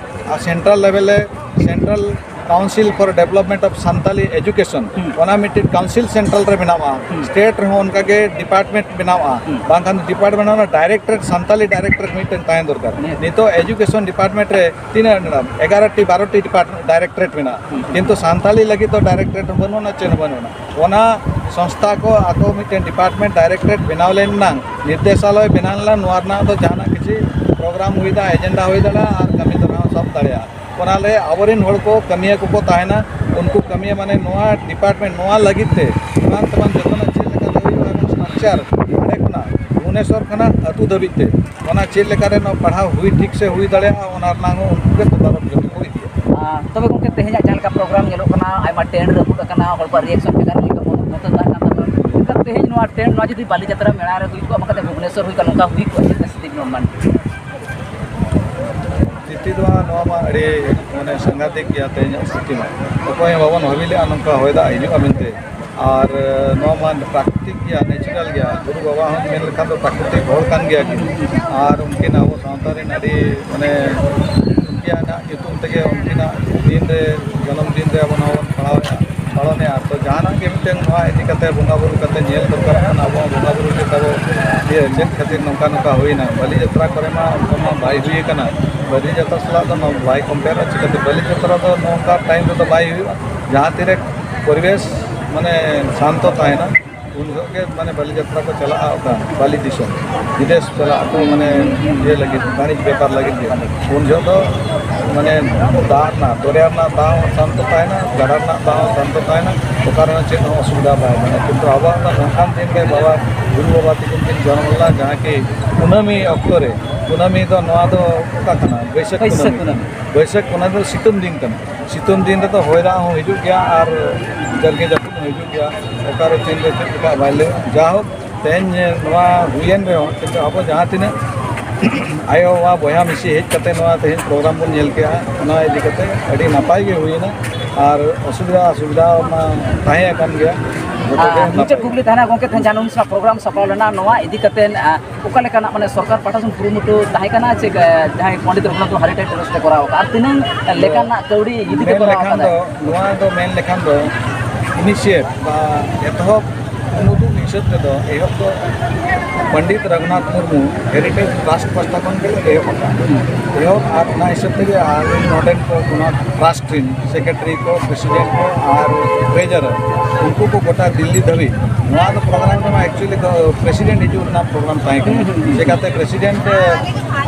ᱟᱨ ᱥᱮᱱᱴᱨᱟᱞ ᱞᱮᱵᱮᱞ ᱨᱮ Central Council for Development of Santali Education, ᱦᱩᱸ᱾ ᱚᱱᱟ ᱢᱤᱫᱴᱤᱡ ᱠᱟᱣᱩᱱᱥᱤᱞ ᱥᱮᱱᱴᱨᱟᱞ ᱨᱮ ᱢᱮᱱᱟᱜᱼᱟ᱾ ᱦᱩᱸ᱾ ᱥᱴᱮᱴ ᱨᱮᱦᱚᱸ ᱚᱱᱠᱟ ᱜᱮ ᱰᱤᱯᱟᱨᱴᱢᱮᱱᱴ ᱵᱮᱱᱟᱣᱟ, ᱦᱩᱸ᱾ ᱵᱟᱝᱠᱷᱟᱱ ᱰᱤᱯᱟᱨᱴᱢᱮᱱᱴ ᱚᱱᱟ ᱰᱟᱭᱨᱮᱠᱴᱚᱨᱮᱴ, ᱥᱟᱱᱛᱟᱞᱤ ᱰᱟᱭᱨᱮᱠᱴᱚᱨᱮᱴ ᱢᱤᱫᱴᱮᱱ ᱛᱟᱦᱮᱸ ᱫᱚᱨᱠᱟᱨ᱾ ᱦᱩᱸ᱾ ᱱᱤᱛᱚᱜ ᱮᱡᱩᱠᱮᱥᱚᱱ ᱰᱤᱯᱟᱨᱴᱢᱮᱱᱴ ᱨᱮ ᱛᱤᱱᱟᱹᱜ ᱢᱮᱱᱟᱜᱼᱟ? ᱮᱜᱟᱨᱚ ᱴᱤ, ᱵᱟᱨᱚ ᱴᱤ ᱰᱤᱯᱟᱨᱴᱢᱮᱱᱴ, ᱰᱟᱭᱨᱮᱠᱴᱚᱨᱮᱴ ᱢᱮᱱᱟᱜᱼᱟ᱾ ᱦᱩᱸ᱾ ᱠᱤᱱᱛᱩ ᱥᱟᱱᱛᱟᱞᱤ ᱞᱟᱹᱜᱤᱫ ᱫᱚ ᱰᱟᱭᱨᱮᱠᱴᱚᱨᱮᱴ ᱦᱚᱸ ᱵᱟᱹᱱᱩᱜᱼᱟ, ᱪᱮᱫ ᱦᱚᱸ ᱵᱟᱹᱱᱩᱜᱼᱟ᱾ ᱚᱱᱟ ᱥᱚᱝᱥᱛᱷᱟ ᱠᱚ ᱟᱠᱚ ᱢᱤᱫᱴᱮᱱ ᱰᱤᱯᱟᱨᱴᱢᱮᱱᱴ ᱰᱟᱭᱨᱮᱠᱴᱚᱨᱮᱴ ᱵᱮᱱᱟᱣ ᱞᱮᱱ ᱱᱟᱝ, ᱱᱤᱨᱫᱮᱥᱟᱞᱚᱭ ᱵᱮᱱᱟᱣ ᱞᱮᱱᱟ, ᱱᱚᱣᱟ ᱨᱮᱱᱟᱜ ᱫᱚ ᱡᱟᱦᱟᱱᱟᱜ ᱠᱤᱪᱷᱤ ᱯᱨᱳᱜᱨᱟᱢ ᱦᱩᱭ ᱫᱟᱲᱮᱭᱟᱜᱼᱟ, ᱮᱡᱮᱱᱰᱟ ᱦᱩᱭ ᱫᱟᱲᱮᱭᱟᱜᱼᱟ ᱟᱨ ᱠᱟᱹᱢᱤ ᱫᱷᱟᱨᱟ ᱦᱚᱸ ᱥᱟᱵ ᱫᱟᱲᱮᱭᱟᱜᱼᱟ᱾ ᱚᱱᱟ ᱞᱮ ᱟᱵᱚᱨᱮᱱ ᱦᱚᱲ ᱠᱚ ᱠᱟᱹᱢᱤᱭᱟᱹ ᱠᱚᱠᱚ ᱛᱟᱦᱮᱱᱟ, ᱩᱱᱠᱩ ᱠᱟᱹᱢᱤᱭᱟᱹ ᱢᱟᱱᱮ ᱱᱚᱣᱟ ᱰᱤᱯᱟᱨᱴᱢᱮᱱᱴ ᱱᱚᱣᱟ ᱞᱟᱹᱜᱤᱫ ᱛᱮ ᱮᱢᱟᱱ ᱛᱮᱢᱟᱱ ᱡᱚᱛᱚᱱᱟᱜ ᱪᱮᱫ ᱞᱮᱠᱟᱛᱮ ᱦᱩᱭᱩᱜᱼᱟ ᱮᱵᱚᱝ ᱥᱴᱨᱟᱠᱪᱟᱨ ᱱᱚᱰᱮ ᱠᱷᱚᱱᱟᱜ ᱵᱷᱩᱵᱽᱱᱮᱥᱚᱨ ᱠᱷᱚᱱᱟᱜ ᱟᱹᱛᱩ ᱫᱷᱟᱹᱵᱤᱡ ᱛᱮ ᱚᱱᱟ ᱪᱮᱫ ᱞᱮᱠᱟᱨᱮ ᱱᱚᱣᱟ ᱯᱟᱲᱦᱟᱣ ᱦᱩᱭ ᱴᱷᱤᱠ ᱥᱮ ᱦᱩᱭ ᱫᱟᱲᱮᱭᱟᱜᱼᱟ, ᱚᱱᱟ ᱨᱮᱱᱟᱜ ᱦᱚᱸ ᱩᱱᱠᱩ ᱜᱮ ᱛᱚᱫᱟᱨᱚᱠ ᱡᱚᱛᱚ ᱠᱚ ᱤᱫᱤᱭᱟ᱾ ᱟᱨ ᱛᱚᱵᱮ ᱜᱚᱢᱠᱮ, ᱛᱮᱦᱮᱧᱟᱜ ᱡᱟᱦᱟᱸ ᱞᱮᱠᱟ ᱯᱨᱳᱜᱨᱟᱢ ᱧᱮᱞᱚᱜ ᱠᱟᱱᱟ, ᱟᱭᱢᱟ ᱴᱮᱱᱴ ᱨᱟᱹᱯᱩᱫ ᱟᱠᱟᱱᱟ, ᱦᱚᱲ ᱠᱚᱣᱟᱜ ᱨᱤᱭᱮᱠᱥᱚᱱ ᱵᱷᱮᱜᱟᱨ ᱞᱮᱠᱟ ᱢᱚᱛᱚ ᱛᱟᱦᱮᱸ ᱠᱟᱱ ᱛᱟᱠᱚᱣᱟ, ᱢᱮᱱᱠᱷᱟᱱ ᱛᱮᱦᱮᱧ ᱱᱚᱣᱟ ᱴᱮᱱᱴ, ᱱᱚᱣᱟ ᱡᱩᱫᱤ ᱵᱟᱞᱤ ᱡᱟᱛᱨᱟ ᱢᱮᱞᱟ ᱨᱮ ᱦᱩᱭ ᱠᱚᱜᱼᱟ, ᱵᱟᱝᱠᱷᱟᱱ ᱵᱷᱩᱵᱽᱱᱮᱥᱚᱨ ᱦᱩᱭ ᱠᱚᱜᱼᱟ, ᱱᱚᱝᱠᱟ ᱦᱩᱭ ᱠᱚᱜᱼᱟ, ᱪᱮᱫ ᱞᱮᱠᱟ ᱥᱛᱷᱤᱛᱤ ᱱᱚᱣᱟ ᱢᱟᱱ? ᱥᱛᱷᱤᱛᱤ ᱫᱚ ᱱᱚᱣᱟ ᱢᱟ ᱟᱹᱰᱤ ᱢᱟᱱᱮ ᱥᱟᱝᱜᱷᱟᱛᱤᱠ ᱜᱮᱭᱟ ᱛᱮᱦᱮᱧᱟᱜ ᱥᱛᱷᱤᱛᱤ ᱢᱟ᱾ ᱚᱠᱚᱭ ᱦᱚᱸ ᱵᱟᱵᱚᱱ ᱵᱷᱟᱹᱵᱤ ᱞᱮᱫᱼᱟ ᱱᱚᱝᱠᱟ ᱦᱚᱭ ᱫᱟᱜ ᱦᱤᱡᱩᱜᱼᱟ ᱢᱮᱱᱛᱮ᱾ ᱟᱨ, ᱮ, ᱱᱚᱣᱟ ᱢᱟ ᱯᱨᱟᱠᱨᱤᱛᱤᱠ ᱜᱮᱭᱟ, ᱱᱮᱪᱟᱨᱟᱞ ᱜᱮᱭᱟ᱾ ᱜᱩᱨᱩ ᱵᱟᱵᱟ ᱦᱚᱸ ᱢᱮᱱ ᱞᱮᱠᱷᱟᱱ ᱫᱚ ᱯᱨᱟᱠᱨᱤᱛᱤᱠ ᱦᱚᱲ ᱠᱟᱱ ᱜᱮᱭᱟ ᱠᱤᱱ᱾ ᱟᱨ ᱩᱱᱠᱤᱱ ᱟᱵᱚ ᱥᱟᱶᱛᱟ ᱨᱮᱱ ᱟᱹᱰᱤ ᱢᱟᱱᱮ ᱩᱱᱠᱤᱱᱟᱜ ᱧᱩᱛᱩᱢ ᱛᱮᱜᱮ ᱩᱱᱠᱤᱱᱟᱜ ᱫᱤᱱ ᱨᱮ, ᱡᱚᱱᱚᱢ ᱫᱤᱱ ᱨᱮ ᱟᱵᱚ ᱱᱚᱣᱟ ᱵᱚᱱ ᱯᱟᱲᱟᱣᱮᱫᱼᱟ᱾ ᱯᱟᱞᱚᱱᱮᱜᱼᱟ᱾ ᱛᱚ ᱡᱟᱦᱟᱱᱟᱜ ᱜᱮ ᱢᱤᱫᱴᱮᱱ ᱱᱚᱣᱟ ᱤᱫᱤ ᱠᱟᱛᱮ ᱵᱚᱸᱜᱟ ᱵᱩᱨᱩ ᱠᱟᱛᱮ ᱧᱮᱞ ᱫᱚᱨᱠᱟᱨᱚᱜ ᱠᱟᱱᱟ, ᱟᱵᱚᱣᱟᱜ ᱵᱚᱸᱜᱟ ᱵᱩᱨᱩ ᱪᱮᱫ ᱛᱟᱵᱚ, ᱤᱭᱟᱹ, ᱪᱮᱫ ᱠᱷᱟᱹᱛᱤᱨ ᱱᱚᱝᱠᱟ ᱱᱚᱝᱠᱟ ᱦᱩᱭᱱᱟ᱾ ᱵᱟᱹᱞᱤ ᱡᱟᱛᱨᱟ ᱠᱚᱨᱮ ᱢᱟ ᱚᱱᱠᱟ ᱢᱟ ᱵᱟᱭ ᱦᱩᱭ ᱟᱠᱟᱱᱟ᱾ ᱵᱟᱹᱞᱤ ᱡᱟᱛᱨᱟ ᱥᱟᱞᱟᱜ ᱫᱚ ᱱᱚᱣᱟ ᱵᱟᱭ ᱠᱚᱢᱯᱮᱭᱟᱨᱟ᱾ ᱪᱤᱠᱟᱹᱛᱮ ᱵᱟᱹᱞᱤ ᱡᱟᱛᱨᱟ ᱫᱚ ᱱᱚᱝᱠᱟ ᱴᱟᱭᱤᱢ ᱨᱮᱫᱚ ᱵᱟᱭ ᱦᱩᱭᱩᱜᱼᱟ, ᱡᱟᱦᱟᱸ ᱛᱤᱨᱮ ᱯᱚᱨᱤᱵᱮᱥ ᱢᱟᱱᱮ ᱥᱟᱱᱛᱚ ᱛᱟᱦᱮᱱᱟ, ᱩᱱ ᱡᱚᱦᱚᱜ ᱜᱮ ᱢᱟᱱᱮ ᱵᱟᱹᱞᱤ ᱡᱟᱛᱨᱟ ᱠᱚ ᱪᱟᱞᱟᱜᱼᱟ᱾ ᱚᱠᱟ ᱵᱟᱹᱞᱤ ᱫᱤᱥᱚᱢ, ᱵᱤᱫᱮᱥ ᱪᱟᱞᱟᱜ ᱟᱠᱚ, ᱢᱟᱱᱮ ᱤᱭᱟᱹ ᱞᱟᱹᱜᱤᱫ, ᱵᱟᱹᱱᱤᱡᱽ ᱵᱮᱯᱟᱨ ᱞᱟᱹᱜᱤᱫ ᱜᱮ᱾ ᱩᱱ ᱡᱚᱦᱚᱜ ᱫᱚ ᱢᱟᱱᱮ ᱫᱟᱜ ᱨᱮᱱᱟᱜ, ᱫᱚᱨᱭᱟ ᱨᱮᱱᱟᱜ ᱫᱟᱜ ᱦᱚᱸ ᱥᱟᱱᱛᱚ ᱛᱟᱦᱮᱱᱟ, ᱜᱟᱰᱟ ᱨᱮᱱᱟᱜ ᱫᱟᱜ ᱦᱚᱸ ᱥᱟᱱᱛᱚ ᱛᱟᱦᱮᱱᱟ, ᱚᱠᱟ ᱨᱮᱦᱚᱸ ᱪᱮᱫ ᱦᱚᱸ ᱚᱥᱩᱵᱤᱫᱷᱟ ᱵᱟᱭ ᱦᱩᱭᱩᱜᱼᱟ᱾ ᱠᱤᱱᱛᱩ ᱟᱵᱚᱣᱟᱜ ᱫᱚ ᱱᱚᱝᱠᱟᱱ ᱫᱤᱱ ᱨᱮ ᱵᱟᱵᱟ, ᱜᱩᱨᱩ ᱵᱟᱵᱟ ᱛᱟᱹᱠᱤᱱ ᱠᱤᱱ ᱡᱚᱱᱢ ᱞᱮᱱᱟ, ᱡᱟᱦᱟᱸ ᱠᱤ ᱠᱩᱱᱟᱹᱢᱤ ᱚᱠᱛᱚ ᱨᱮ, ᱠᱩᱱᱟᱹᱢᱤ ᱫᱚ ᱱᱚᱣᱟ ᱫᱚ ᱚᱠᱟ ᱠᱟᱱᱟ? ᱵᱟᱹᱭᱥᱟᱹᱠᱷ ᱵᱟᱹᱭᱥᱟᱹᱠᱷ ᱠᱩᱱᱟᱹᱢᱤ᱾ ᱠᱩᱱᱟᱹᱢᱤ᱾ ᱵᱟᱹᱭᱥᱟᱹᱠᱷ ᱠᱩᱱᱟᱹᱢᱤ ᱫᱚ ᱥᱤᱛᱩᱝ ᱫᱤᱱ ᱠᱟᱱᱟ᱾ ᱥᱤᱛᱩᱝ ᱫᱤᱱ ᱨᱮᱫᱚ ᱦᱚᱭ ᱫᱟᱜ ᱦᱚᱸ ᱦᱤᱡᱩᱜ ᱜᱮᱭᱟ ᱟᱨ ᱡᱟᱨᱜᱮ ᱡᱟᱹᱯᱩᱫ ᱦᱚᱸ ᱦᱤᱡᱩᱜ ᱜᱮᱭᱟ᱾ ᱚᱠᱟᱨᱮ ᱛᱤᱱ ᱨᱮ ᱪᱮᱫ ᱞᱮᱠᱟ ᱵᱟᱭ ᱞᱟᱹᱭᱟ᱾ ᱡᱟᱭᱦᱳᱠ, ᱛᱮᱦᱮᱧ ᱱᱚᱣᱟ ᱦᱩᱭᱮᱱ ᱨᱮᱦᱚᱸ, ᱠᱤᱱᱛᱩ ᱟᱵᱚ ᱡᱟᱦᱟᱸ ᱛᱤᱱᱟᱹᱜ ᱟᱭᱳ ᱵᱟᱵᱟ ᱵᱚᱭᱦᱟ ᱢᱤᱥᱤ ᱦᱮᱡ ᱠᱟᱛᱮ ᱱᱚᱣᱟ ᱛᱮᱦᱮᱧ ᱯᱨᱳᱜᱨᱟᱢ ᱵᱚᱱ ᱧᱮᱞ ᱠᱮᱜᱼᱟ, ᱚᱱᱟ ᱤᱫᱤ ᱠᱟᱛᱮ ᱟᱹᱰᱤ ᱱᱟᱯᱟᱭ ᱜᱮ ᱦᱩᱭᱮᱱᱟ᱾ ᱟᱨ ᱚᱥᱩᱵᱤᱫᱷᱟ ᱚᱥᱩᱵᱤᱫᱷᱟ ᱢᱟ ᱛᱟᱦᱮᱸ ᱟᱠᱟᱱ ᱜᱮᱭᱟ᱾ ᱡᱚᱛᱚ ᱜᱮ ᱟᱨ ᱢᱩᱪᱟᱹᱫ ᱱᱟᱯᱟᱭ᱾ ᱠᱩᱠᱞᱤ ᱛᱟᱦᱮᱱᱟ ᱜᱚᱢᱠᱮ, ᱛᱮᱦᱮᱧ ᱡᱟᱦᱟᱸ ᱱᱩᱱ ᱥᱟᱨᱟ ᱯᱨᱳᱜᱨᱟᱢ ᱥᱟᱯᱲᱟᱣ ᱞᱮᱱᱟ, ᱱᱚᱣᱟ ᱤᱫᱤ ᱠᱟᱛᱮ, ᱟᱨ, ᱚᱠᱟ ᱞᱮᱠᱟᱱᱟᱜ ᱢᱟᱱᱮ ᱥᱚᱨᱠᱟᱨ ᱯᱟᱦᱴᱟ ᱥᱮᱱ ᱠᱩᱨᱩᱢᱩᱴᱩ ᱛᱟᱦᱮᱸ ᱠᱟᱱᱟ ᱪᱮ, ᱟᱨ, ᱡᱟᱦᱟᱸᱭ ᱯᱚᱱᱰᱤᱛ ᱨᱚᱜᱷᱩᱱᱟᱛᱷ ᱦᱮᱨᱤᱴᱮᱡᱽ ᱴᱨᱟᱥᱴ ᱮ ᱠᱚᱨᱟᱣ ᱟᱠᱟᱫ? ᱟᱨ ᱛᱤᱱᱟᱹᱝ ᱞᱮᱠᱟᱱᱟᱜ ᱠᱟᱹᱣᱰᱤ ᱤᱫᱤ ᱠᱟᱛᱮ ᱢᱮᱱ ᱠᱚᱨᱟᱣ ᱞᱮᱠᱷᱟᱱ ᱟᱠᱟᱫᱟᱭ? ᱫᱚ, ᱱᱚᱣᱟ ᱫᱚ ᱢᱮᱱ ᱞᱮᱠᱷᱟᱱ ᱫᱚ ᱤᱱᱤᱥᱤᱭᱮᱴ ᱵᱟ ᱮᱛᱚᱦᱚᱵ ᱩᱱᱩᱫᱩᱜ ᱦᱤᱥᱟᱹᱵ ᱛᱮᱫᱚ ᱮᱦᱚᱵ ᱫᱚ ᱯᱚᱱᱰᱤᱛ ᱨᱚᱜᱷᱩᱱᱟᱛᱷ ᱢᱩᱨᱢᱩ ᱦᱮᱨᱤᱴᱮᱡᱽ ᱴᱨᱟᱥᱴ ᱯᱟᱥᱴᱟ ᱠᱷᱚᱱ ᱜᱮ ᱮᱦᱚᱵ ᱟᱠᱟᱱᱟ᱾ ᱮᱦᱚᱵ ᱟᱨ ᱚᱱᱟ ᱦᱤᱥᱟᱹᱵ ᱛᱮᱜᱮ ᱟᱞᱮ ᱱᱚᱰᱮᱱ ᱠᱚ ᱱᱚᱣᱟ ᱴᱨᱟᱥᱴ ᱨᱮᱱ ᱥᱮᱠᱨᱮᱴᱟᱨᱤ ᱠᱚ, ᱯᱨᱮᱥᱤᱰᱮᱱᱴ ᱠᱚ ᱟᱨ ᱴᱨᱮᱡᱟᱨᱟᱨ, ᱩᱱᱠᱩ ᱠᱚ ᱜᱚᱴᱟ ᱫᱤᱞᱞᱤ ᱫᱷᱟᱹᱵᱤᱡ᱾ ᱱᱚᱣᱟ ᱫᱚ ᱯᱨᱳᱜᱨᱟᱢ ᱨᱮᱢᱟ actually ᱫᱚ ᱯᱨᱮᱥᱤᱰᱮᱱᱴ ᱦᱤᱡᱩᱜ ᱨᱮᱱᱟᱜ ᱯᱨᱳᱜᱨᱟᱢ ᱛᱟᱦᱮᱸ ᱠᱟᱱᱟ᱾ ᱦᱩᱸ, ᱦᱩᱸ, ᱦᱩᱸ᱾ ᱪᱮᱠᱟᱛᱮ ᱯᱨᱮᱥᱤᱰᱮᱱᱴ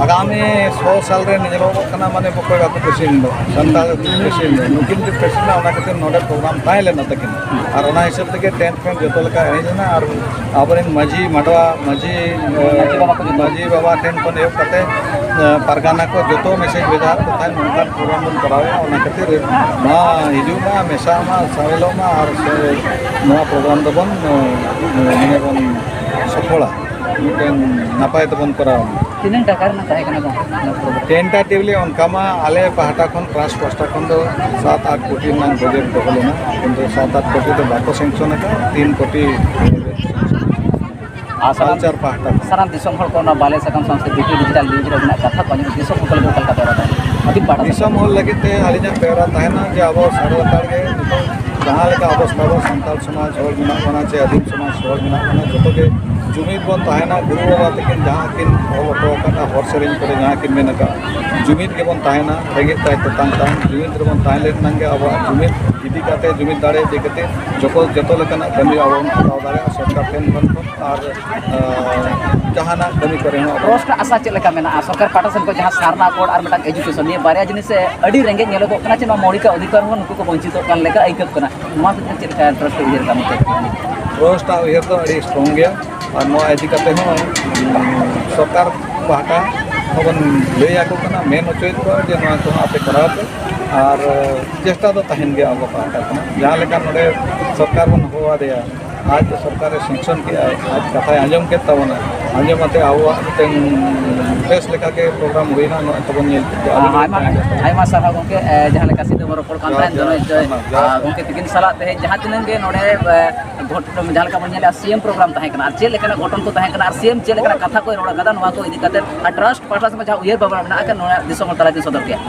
ᱟᱜᱟᱢᱤ ᱥᱚ ᱥᱟᱞ ᱨᱮ ᱧᱮᱞᱚᱜᱚᱜ ᱠᱟᱱᱟ, ᱢᱟᱱᱮ ᱚᱠᱚᱭ ᱵᱟᱠᱚ ᱯᱨᱮᱥᱤᱰᱮᱱᱴ ᱫᱚ, ᱥᱟᱱᱛᱟᱲ ᱯᱨᱮᱥᱤᱰᱮᱱᱴ ᱫᱚ, ᱱᱩᱠᱤᱱ ᱜᱮ ᱯᱨᱮᱥᱤᱰᱮᱱᱴ, ᱚᱱᱟ ᱠᱷᱟᱹᱛᱤᱨ ᱱᱚᱰᱮ ᱯᱨᱳᱜᱨᱟᱢ ᱛᱟᱦᱮᱸ ᱞᱮᱱᱟ ᱛᱟᱹᱠᱤᱱ᱾ ᱟᱨ ᱚᱱᱟ ᱦᱤᱥᱟᱹᱵ ᱛᱮᱜᱮ ᱴᱮᱱᱴ ᱯᱷᱮᱱᱴ ᱡᱚᱛᱚ ᱞᱮᱠᱟ ᱮᱨᱮᱸᱡᱽ ᱞᱮᱱᱟ᱾ ᱟᱨ ᱟᱵᱚᱨᱮᱱ ᱢᱟᱹᱡᱷᱤ ᱢᱟᱰᱣᱟ, ᱢᱟᱹᱡᱷᱤ, ᱢᱟᱹᱡᱷᱤ ᱵᱟᱵᱟ ᱠᱚ ᱡᱚᱛᱚ᱾ ᱢᱟᱹᱡᱷᱤ ᱵᱟᱵᱟ ᱴᱷᱮᱱ ᱠᱷᱚᱱ ᱮᱦᱚᱵ ᱠᱟᱛᱮ, ᱮ, ᱯᱟᱨᱜᱟᱱᱟ ᱠᱚ ᱡᱚᱛᱚ ᱢᱮᱥᱮᱡᱽ ᱵᱷᱮᱡᱟ ᱟᱫ ᱠᱚ ᱛᱟᱦᱮᱸᱫ, ᱱᱚᱝᱠᱟᱱ ᱯᱨᱳᱜᱨᱟᱢ ᱵᱚᱱ ᱠᱚᱨᱟᱣᱮᱫᱼᱟ, ᱚᱱᱟ ᱠᱷᱟᱹᱛᱤᱨ ᱢᱟ ᱦᱤᱡᱩᱜ ᱢᱟ, ᱢᱮᱥᱟᱜ ᱢᱟ, ᱥᱟᱢᱤᱞᱚᱜ ᱢᱟ ᱟᱨ ᱥᱮ ᱱᱚᱣᱟ ᱯᱨᱳᱜᱨᱟᱢ ᱫᱚᱵᱚᱱ, ᱮ, ᱢᱟᱱᱮ ᱵᱚᱱ ᱥᱚᱯᱷᱚᱞᱟ, ᱢᱤᱫᱴᱮᱱ ᱱᱟᱯᱟᱭ ᱛᱮᱵᱚᱱ ᱠᱚᱨᱟᱣᱟ᱾ ᱛᱤᱱᱟᱹᱝ ᱴᱟᱠᱟ ᱨᱮᱱᱟᱜ ᱛᱟᱦᱮᱸ ᱠᱟᱱᱟ ᱜᱚᱝᱠᱮ ᱚᱱᱟ ᱯᱨᱳᱜᱨᱟᱢ? ᱴᱮᱱᱴᱮᱴᱤᱵᱷᱞᱤ ᱚᱱᱠᱟ ᱢᱟ ᱟᱞᱮ ᱯᱟᱦᱴᱟ ᱠᱷᱚᱱ, ᱴᱨᱟᱥᱴ ᱯᱟᱦᱴᱟ ᱠᱷᱚᱱ ᱫᱚ ᱥᱟᱛ ᱟᱴ ᱠᱳᱴᱤ ᱨᱮᱱᱟᱜ ᱵᱟᱡᱮᱴ ᱫᱚᱦᱚ ᱞᱮᱱᱟ, ᱠᱤᱱᱛᱩ ᱥᱟᱛ ᱟᱴ ᱠᱳᱴᱤ ᱫᱚ ᱵᱟᱠᱚ ᱥᱮᱝᱥᱚᱱ ᱟᱠᱟᱫᱼᱟ, ᱛᱤᱱ ᱠᱳᱴᱤ ᱟᱨ ᱥᱟᱱᱟᱢ, ᱠᱟᱞᱪᱟᱨ ᱯᱟᱦᱴᱟ ᱠᱷᱚᱱ᱾ ᱥᱟᱱᱟᱢ ᱫᱤᱥᱚᱢ ᱦᱚᱲ ᱠᱚ ᱚᱱᱟ ᱵᱟᱞᱮ ᱥᱟᱠᱟᱢ ᱥᱟᱶᱛᱮ ᱵᱤᱴᱤ ᱰᱤᱡᱤᱴᱟᱞ ᱱᱤᱭᱩᱡᱽ ᱨᱮ ᱢᱮᱱᱟᱜ ᱠᱟᱛᱷᱟ ᱠᱚ ᱟᱸᱡᱚᱢ, ᱫᱤᱥᱚᱢ ᱦᱚᱲ ᱠᱚ ᱞᱟᱹᱜᱤᱫ ᱚᱠᱟ ᱞᱮᱠᱟ ᱵᱮᱣᱨᱟ ᱛᱟᱦᱮᱱᱟ? ᱟᱹᱵᱤᱱ ᱯᱟᱦᱴᱟ ᱥᱮᱫ ᱫᱤᱥᱚᱢ ᱦᱚᱲ ᱞᱟᱹᱜᱤᱫ ᱛᱮ ᱟᱹᱞᱤᱧᱟᱜ ᱵᱮᱣᱨᱟ ᱛᱟᱦᱮᱱᱟ ᱡᱮ ᱟᱵᱚ ᱥᱟᱱᱛᱟᱲ ᱞᱮᱛᱟᱲ ᱜᱮ ᱱᱤᱛᱚᱜ ᱡᱟᱦᱟᱸ ᱞᱮᱠᱟ ᱟᱵᱚ ᱥᱟᱱᱛᱟᱲ ᱥᱚᱢᱟᱡᱽ ᱦᱚᱲ ᱢᱮᱱᱟᱜ ᱵᱚᱱᱟ ᱪᱮ ᱟᱹᱫᱤᱢ ᱥᱚᱢᱟᱡᱽ ᱦᱚᱲ ᱢᱮᱱᱟᱜ ᱵᱚᱱᱟ, ᱡᱚᱛᱚ ᱜᱮ ᱡᱩᱢᱤᱫ ᱵᱚᱱ ᱛᱟᱦᱮᱱᱟ᱾ ᱜᱩᱨᱩ ᱵᱟᱵᱟ ᱛᱟᱹᱠᱤᱱ ᱡᱟᱦᱟᱸ ᱠᱤᱱ ᱚᱞ ᱦᱚᱴᱚ ᱟᱠᱟᱫᱼᱟ, ᱦᱚᱨ ᱥᱮᱨᱮᱧ ᱠᱚᱨᱮ ᱡᱟᱦᱟᱸ ᱠᱤᱱ ᱢᱮᱱ ᱟᱠᱟᱫᱼᱟ, ᱡᱩᱢᱤᱫ ᱜᱮᱵᱚᱱ ᱛᱟᱦᱮᱱᱟ᱾ ᱨᱮᱸᱜᱮᱡ ᱛᱟᱭ ᱛᱮᱛᱟᱝ ᱛᱟᱭ, ᱡᱩᱢᱤᱫ ᱨᱮᱵᱚᱱ ᱛᱟᱦᱮᱸ ᱞᱮᱱᱠᱷᱟᱱ ᱜᱮ ᱟᱵᱚᱣᱟᱜ ᱡᱩᱢᱤᱫ ᱤᱫᱤ ᱠᱟᱛᱮ, ᱡᱩᱢᱤᱫ ᱫᱟᱲᱮ ᱤᱫᱤ ᱠᱟᱛᱮ ᱡᱚᱛᱚ, ᱡᱚᱛᱚ ᱞᱮᱠᱟᱱᱟᱜ ᱠᱟᱹᱢᱤ ᱟᱵᱚ ᱵᱚᱱ ᱦᱟᱛᱟᱣ ᱫᱟᱲᱮᱭᱟᱜᱼᱟ ᱥᱚᱨᱠᱟᱨ ᱴᱷᱮᱱ ᱠᱷᱚᱱ᱾ ᱟᱨ ᱡᱟᱦᱟᱱᱟᱜ ᱠᱟᱹᱢᱤ ᱠᱚᱨᱮ ᱦᱚᱸ ᱟᱵᱚ ᱴᱨᱟᱥᱴ ᱟᱥᱟ ᱪᱮᱫ ᱞᱮᱠᱟ ᱢᱮᱱᱟᱜᱼᱟ ᱥᱚᱨᱠᱟᱨ ᱯᱟᱦᱴᱟ ᱥᱮᱱ ᱠᱷᱚᱱ? ᱡᱟᱦᱟᱸ ᱥᱟᱨᱱᱟ ᱠᱳᱰ ᱟᱨ ᱢᱤᱫᱴᱟᱝ ᱮᱡᱩᱠᱮᱥᱚᱱ, ᱱᱤᱭᱟᱹ ᱵᱟᱨᱭᱟ ᱡᱤᱱᱤᱥ ᱟᱹᱰᱤ ᱨᱮᱸᱜᱮᱡ ᱧᱮᱞᱚᱜᱚᱜ ᱠᱟᱱᱟ ᱪᱮ ᱱᱚᱣᱟ ᱢᱳᱣᱞᱤᱠ ᱚᱫᱷᱤᱠᱟᱨ ᱦᱚᱸ ᱱᱩᱠᱩ ᱠᱚ ᱵᱚᱧᱪᱤᱛᱚᱜ ᱠᱟᱱ ᱞᱮᱠᱟ ᱟᱹᱭᱠᱟᱹᱜ ᱠᱟᱱᱟ᱾ ᱱᱚᱣᱟ ᱠᱷᱮᱛᱨᱮ ᱪᱮᱫ ᱞᱮᱠᱟ ᱴᱨᱟᱥᱴ ᱩᱭᱦᱟᱹᱨ ᱠᱟᱹᱢᱤ ᱠᱚ? ᱴᱨᱟᱥᱴ ᱟᱜ ᱩᱭᱦᱟᱹᱨ ᱫᱚ ᱟᱹᱰᱤ ᱥᱴᱨᱚᱝ ᱜᱮᱭᱟ᱾ ᱟᱨ ᱱᱚᱣᱟ ᱤᱫᱤ ᱠᱟᱛᱮ ᱦᱚᱸ ᱥᱚᱨᱠᱟᱨ ᱯᱟᱦᱴᱟ ᱦᱚᱸᱵᱚᱱ ᱞᱟᱹᱭ ᱟᱠᱚ ᱠᱟᱱᱟ, ᱢᱮᱱ ᱦᱚᱪᱚᱭᱮᱫ ᱠᱚᱣᱟ ᱡᱮ ᱱᱚᱣᱟ ᱠᱚᱦᱚᱸ ᱟᱯᱮ ᱠᱚᱨᱟᱣ ᱯᱮ᱾ ᱟᱨ ᱪᱮᱥᱴᱟ ᱫᱚ ᱛᱟᱦᱮᱱ ᱜᱮᱭᱟ ᱟᱵᱚ ᱯᱟᱦᱴᱟ ᱠᱷᱚᱱᱟᱜ᱾ ᱡᱟᱦᱟᱸ ᱞᱮᱠᱟ ᱱᱚᱰᱮ ᱥᱚᱨᱠᱟᱨ ᱵᱚᱱ ᱦᱚᱦᱚ ᱟᱫᱮᱭᱟ, ᱟᱡ ᱥᱚᱨᱠᱟᱨᱮ ᱥᱮᱝᱥᱚᱱ ᱠᱮᱜᱼᱟ, ᱟᱡ ᱠᱟᱛᱷᱟᱭ ᱟᱸᱡᱚᱢ ᱠᱮᱫ ᱛᱟᱵᱚᱱᱟ᱾ ᱟᱸᱡᱚᱢ ᱟᱛᱮ ᱟᱵᱚᱣᱟᱜ ᱢᱤᱫᱴᱮᱱ ᱵᱮᱥ ᱞᱮᱠᱟᱜᱮ ᱯᱨᱳᱜᱨᱟᱢ ᱦᱩᱭᱱᱟ᱾ ᱱᱚᱜᱼᱚᱭ ᱛᱟᱵᱚᱱ ᱧᱮᱞ ᱠᱮᱫ ᱟᱹᱰᱤ ᱟᱭᱢᱟ ᱟᱭᱢᱟ ᱥᱟᱨᱦᱟᱣ ᱜᱚᱢᱠᱮ᱾ ᱮ, ᱡᱟᱦᱟᱸ ᱞᱮᱠᱟ ᱥᱤᱫᱟᱹ ᱵᱚᱨᱚ ᱨᱚᱯᱚᱲ ᱠᱟᱱ ᱡᱚᱦᱟᱨ, ᱛᱟᱦᱮᱸᱫ ᱡᱚᱦᱟᱨ, ᱫᱚ ᱱᱚᱜᱼᱚᱭ ᱡᱚᱦᱟᱨ, ᱡᱚᱦᱟᱨ᱾ ᱟ, ᱜᱚᱢᱠᱮ ᱛᱤᱠᱤᱱ ᱥᱟᱞᱟᱜ ᱛᱮᱦᱮᱧ ᱡᱟᱦᱟᱸ ᱛᱤᱱᱟᱹᱜ ᱜᱮ ᱱᱚᱰᱮ, ᱮ, ᱜᱷᱚᱴ-, ᱡᱟᱦᱟᱸ ᱞᱮᱠᱟ ᱵᱚᱱ ᱧᱮᱞᱮᱜᱼᱟ, ᱥᱤ ᱮᱢ ᱯᱨᱳᱜᱨᱟᱢ ᱛᱟᱦᱮᱸ ᱠᱟᱱᱟ, ᱟᱨ ᱪᱮᱫ ᱞᱮᱠᱟᱱᱟᱜ ᱜᱷᱚᱴᱚᱱ ᱠᱚ ᱛᱟᱦᱮᱸ ᱠᱟᱱᱟ, ᱟᱨ ᱥᱤ ᱮᱢ ᱪᱮᱫ ᱞᱮᱠᱟᱱᱟᱜ ᱠᱟᱛᱷᱟ ᱠᱚᱭ ᱨᱚᱲ ᱟᱠᱟᱫᱟ, ᱱᱚᱣᱟ ᱠᱚ ᱤᱫᱤ ᱠᱟᱛᱮ ᱟᱨ ᱴᱨᱟᱥᱴ ᱯᱟᱦᱴᱟ ᱥᱮᱫ ᱠᱷᱚᱱ ᱡᱟᱦᱟᱸ ᱩᱭᱦᱟᱹᱨ ᱵᱷᱟᱵᱽᱱᱟ ᱢᱮᱱᱟᱜ ᱟᱠᱟᱫ, ᱱᱚᱣᱟ ᱫᱤᱥᱚᱢ ᱦᱚᱲ ᱛᱟᱞᱟᱛᱮ ᱥᱚᱫᱚᱨ ᱠᱮᱜᱼᱟ᱾